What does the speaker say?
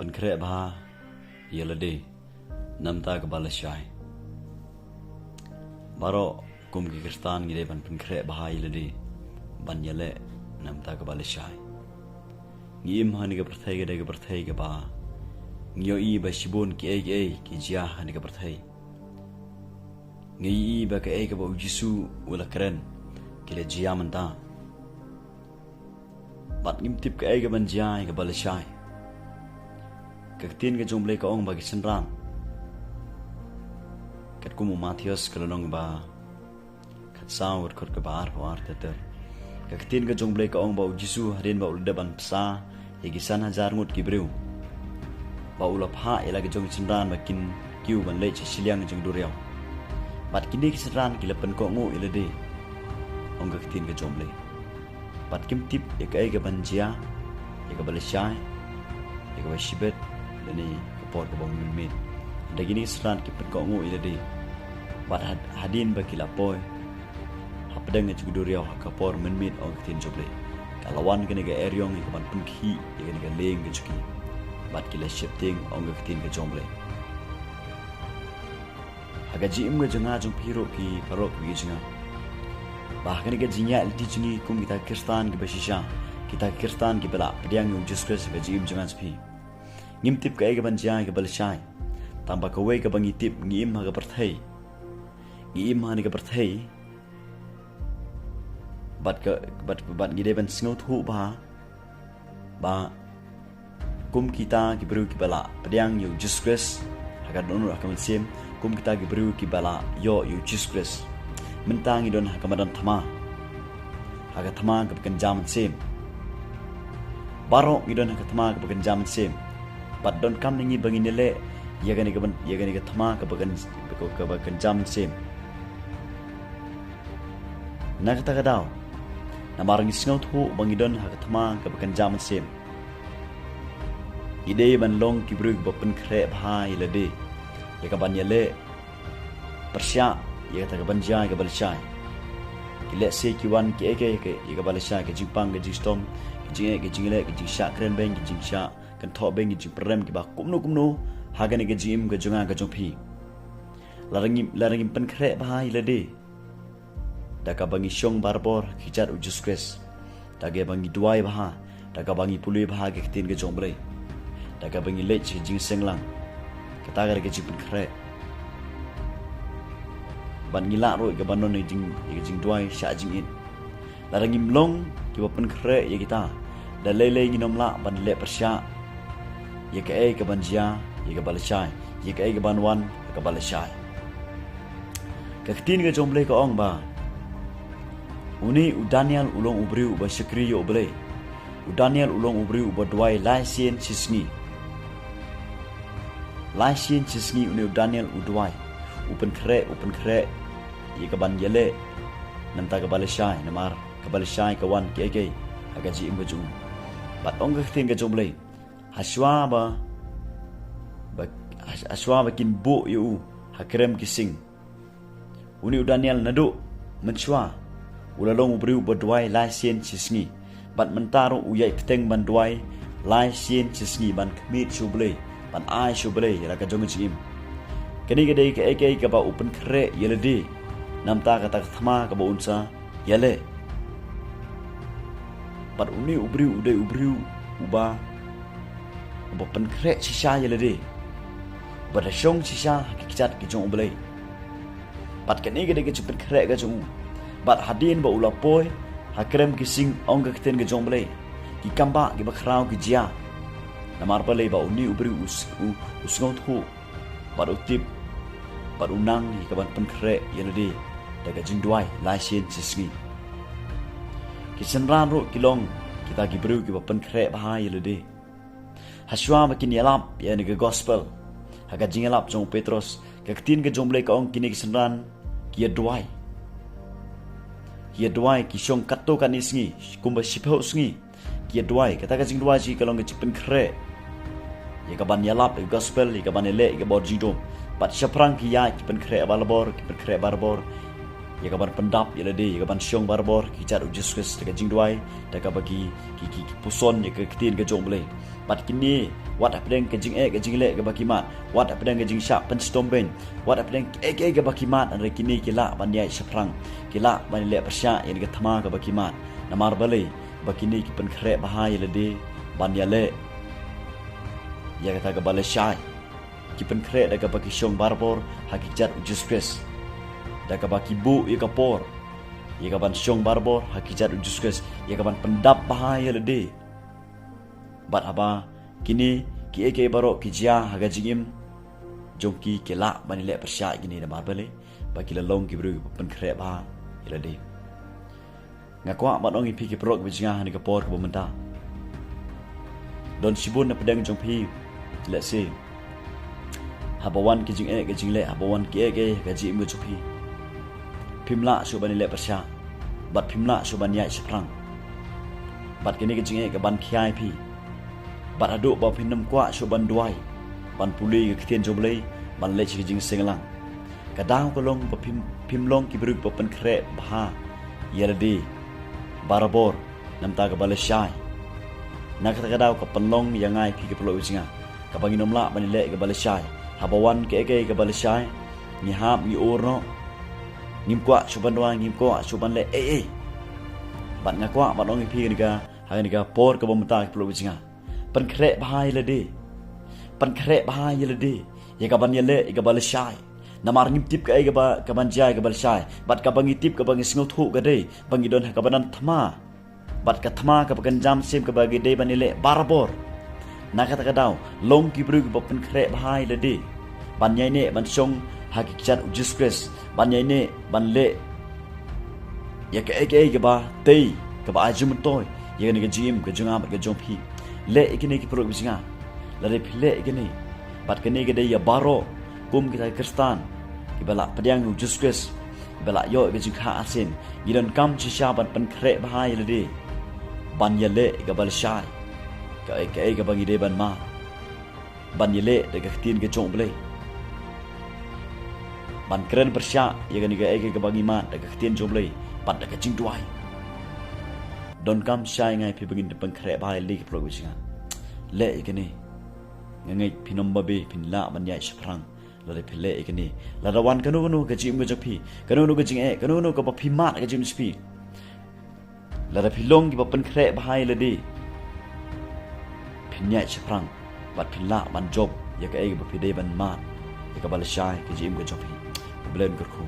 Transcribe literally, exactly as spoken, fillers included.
Pynkhreh bha ïa lade namar ka ba lashai. Baroh kum ki Khristan ngi dei ban pynkhreh bha ïa lade ban ïaleh namar ka ba lashai. Ngi im ha kane ka pyrthei ka dei ka pyrthei ka ba ngi ïohi ba shibun kiei kiei ki jia ha kane ka pyrthei. Ngi ïohi ba kaei kaba u Jisu u la kren ki la jia mynta. Bad ngim tip kaei ka ban jia ïa ka ba lashai. Ka ktien ka jong U Blei ka ong ba ki synran, katkum u Mathaios ka lynnong ba khatsaw, ka dkhot kaba arphew ar ter ter. Ka ktien ka jong U Blei ka ong ba u Jisu hadien ba u la dep ban bsa ïa ki san hajar ngut ki briew, ba u la phah ïa la ki jong ki synran ba kin kiew ban leit sha shiliang jong duriaw. Bad kine ki synran ki la pynkohnguh ïa lade, ong ka ktien ka jong U Blei. Bad kim tip ïa kaei ka ban jia, ïa ka ba lashai, ïa ka ba shibit, lane ka por ka ba mynmiet. Hynrei kine ki synran ki pynkohnguh ïa lade. Bad had-, hadien ba ki la poi hapdeng jong ka duriaw ha ka por mynmiet, ong ka ktien jong U Blei, ka la wan kane ka eriong ïa ka ban pynkhih ïa kane ka lieng ka jong ki. Bad ki la sheptieng, ong ka ktien ka jong U Blei. Ha ka jingim ka jong nga jong phi ruh ki paralok ki jong nga, ba ha kane ka jingïaid lynti jong ngi kum kita ki Khristan ki ba shisha, kita ki Khristan ki ba la pdiang ïa u Jisu Khrist ha ka jingim jong nga jong phi, ngim tip kaei ka ban jia ïa ka ba lashai. Tang ba kawei ka ba ngi tip, ngi im ha ka pyrthei. Ngi im ha kane ka pyrthei. Bad ka, bad, bad ngi dei ban sngewthuh bha ba kum kita ki briew ki ba la pdiang ïa u Jisu Khrist ha ka dohnud ha ka mynsiem, kum kita ki briew ki ba la ïoh ïa u Jisu Khrist, mynta ngi don ha ka madan thma, ha ka thma ka ba kynja mynsiem. Baroh ngi don ha ka thma ka ba kynja mynsiem. Bad donkam na ngi ba ngin ïaleh ïa kane ka ban, ïa kane ka thma ka ba kyn-, ka ba kynja mynsiem. Na kata ka daw, namar ngi sngewthuh ba ngi don ha ka thma ka ba kynja mynsiem, ngi dei ban long ki briew ki ba pynkhreh bha ïa lade ïa ka ban ïaleh pyrshah ïa kata ka ban jia ïa ka ba lashai. Ki lehse ki wan kiei kiei ïa ka ba lashai, ka jingpang, ka jingshitom, ka jingeh, ka jingleh, ka jingshah kren beiñ, ka jingshah kynthoh beiñ, ka jingpyrem, ki ba kumno kumno ha kane ka jingim ka jong nga ka jong phi. Lada ngim, lada ngim pynkhreh bha ïa lade da ka ba ngi shong barabor ha ki kjat u Jisu Khrist, da ka ba ngi duwai bha, da ka ba ngi pule bha ka ktien ka jong U Blei, da ka ba ngi leit sha ka jingseng lang, kata ka dei ka jingpynkhreh. Bad ngi lah ruh ïa ka ban don ïa ka jing, ïa ka jingduwai shah jingit. Lada ngim long ki ba pynkhreh ïa kita, da lei lei ngin ym lah ban leh pyrshah ïa kaei ka ban jia ïa ka ba lashai, ïa kaei ka ban wan ha ka ba lashai. Ka ktien ka jong U Blei ka ong ba une u Daniel u long u briew u ba shakri ïa U Blei. U Daniel u long u briew u ba duwai lai sien shi sngi. Lai sien shi sngi une u Daniel u duwai, u pynkhreh, u pynkhreh ïa ka ban ïaleh namar ka ba lashai, namar ka ba lashai ka wan kiei kiei ha ka jingim ka jong u. Bad ong ka ktien ka jong U Blei, hashwa ba, ba, hash-, hashwa ba kin buh ïa u ha krem ki sing, une u Daniel naduh mynshuwa u la long u briew u ba duwai lai sien shi sngi. Bad mynta ruh u ïai bteng ban duwai lai sien shi sngi, ban khmih sha U Blei, ban ai sha U Blei ïa la ka jong ka jingim. Kane ka dei kaei kaei ka ba u pynkhreh ïa lade namar kata ka thma ka ba un sa ïaleh. Bad une u briew u dei u briew u ba, u ba pynkhreh shisha ïa lade, u ba da shong shisha ha ki kjat ki jong U Blei. Bad kane ka dei ka jingpynkhreh ka jong u. Bad hadien ba u la poi ha krem ki sing, ong ka ktien ka jong U Blei, ki kambah ki ba khraw ki jia. Namar balei? Ba une u briew u s-, u, u sngewthuh bad u tip bad u nang ïa ka ban pynkhreh ïa lade da ka jingduwai lai sien shi sngi. Ki synran ruh ki long kita ki briew ki ba pynkhreh bha ïa lade. Hashwa ba kin ïalap ïa kane ka gospel, ha ka jingïalap jong u Petros, ka ktien ka jong U Blei ka ong kine ki synran ki ïa duwai. Ki ïa duwai, ki shong katto katne sngi, kumba shiphew sngi ki ïa duwai. Kata ka jingduwai jong ki ka long ka jingpynkhreh ïa ka ban ïalap ïa ka gospel, ïa ka ban ïaleh ïa ka bor jingdum. Bad shaphrang ki ïaid, ki pynkhreh barabor, ki pynkhreh barabor. ïa ka ban pyndap ïa lade, ïa ka ban shong barabor ha ki kjat u Jisu Khrist da ka jingduwai, da kaba ki, ki, ki, ki puson ïa ka ktien ka jong U Blei. Bad kine, wat hapdeng ka jingeh ka jingleh kaba ki mad, wat hapdeng ka jingshah pynshitom beiñ, wat hapdeng kaei kaei kaba ki mad, hynrei kine ki lah ban ïaid shaphrang, ki lah ban leh pyrshah ïa ka thma kaba ki mad. Namar balei? Ba kine ki pynkhreh bha ïa lade ban ïaleh ïa kata kaba lashai. Ki pynkhreh da kaba ki shong barabor ha ki kjat u Jisu Khrist, da kaba ki buh ïa ka por ïa ka ban shong barabor ha ki kjat u Jisu Khrist, ïa ka ban pyndap bha ïa lade. Bad haba kine kiei kiei baroh ki jia ha ka jingim jong ki, ki lah ban ïaleh pyrshah ïa kine. Namar balei? Ba ki la long ki briew kiba pynkhreh bha ïa lade. Nga kwah ban ong ïa phi ki paralok kiba jngai ha kane ka por kaba mynta. Don shibun na pdeng jong phi, lehse, haba wan ki jingeh ki jingleh, haba wan kiei kiei ha ka jingim ka jong phi, phim lah shuh ban ïaleh pyrshah, bad phim lah shuh ban ïaid shaphrang. Bad kane ka jingeh ka ban khia ïa phi. Bad haduh ba phin ym kwah shuh ban duwai, ban pule ïa ka ktien jong U Blei, ban leit sha ka jingseng lang. Ka daw ka long ba phim, phim long ki briew ba pynkhreh bha ïa lade barabor na ka bynta kaba lashai. Na kata ka daw ka pynlong ïa nga ïa phi ki paralok kiba jngai, kaba ngin ym lah ban ïaleh kaba lashai. Haba wan kaei kaei kaba lashai, ngi hap ngi ur noh, ngim kwah shuh ban duwai, ngim kwah shuh ban leh ei ei. Bad nga kwah ban ong ïa phi ha kane ka, ha kane ka por kaba mynta ki paralok kiba jngai, pynkhreh bha ïa lade. Pynkhreh bha ïa lade ïa ka ban ïaleh ïa kaba lashai. Namar ngim tip kaei kaba, ka ban jia ïa kaba lashai. Bad kaba ngi tip, kaba ngi sngewthuh ka dei ba ngi don ha kaba nang thma. Bad ka thma kaba kynja mynsiem kaba ngi dei ban ïaleh barabor. Na kata ka daw, long ki briew kiba pynkhreh bha ïa lade ban ïaineh ban shong ha ki kjat u Jisu Khrist, ban ïaineh ban leh ïa kaei kaei kaba tei, kaba ai jingmyntoi ïa kane ka jingim ka jong nga bad ka jong phi. Leh ïa kine ki paralok kiba jngai. Lada phi leh ïa kine, bad kane ka dei ïa baroh kum kita ki Khristan kiba la pdiang ïa u Jisu Khrist, kiba la ïoh ïa ka jingkha arsien, ngi donkam shisha ban pynkhreh bha ïa lade ban ïaleh ïa kaba lashai. Kaei kaei kaba ngi dei ban mad, ban ïaleh da ka ktien ka jong U Blei, ban kren pyrshah ïa kane kaei kaei kaba ngi mad da ka ktien jong U Blei bad da ka jingduwai. Donkam shisha ïa nga ïa phi ba ngin pynkhreh bha ïa lade ki paralok kiba jngai. Leh ïa kine. Nga ngeit phin ym babe, phin lah ban ïaid shaphrang lada phi leh ïa kine. Lada wan kano kano ka jingim ka jong phi, kano kano ka jingeh, kano kano kaba phi mad ka jingim jong phi, lada phi long kiba pynkhreh bha ïa lade, phin ïaid shaphrang bad phin lah ban jop ïa kaei kaba phi dei ban mad, ïa kaba lashai ka jingim ka jong phi. U Blei un kyrkhu.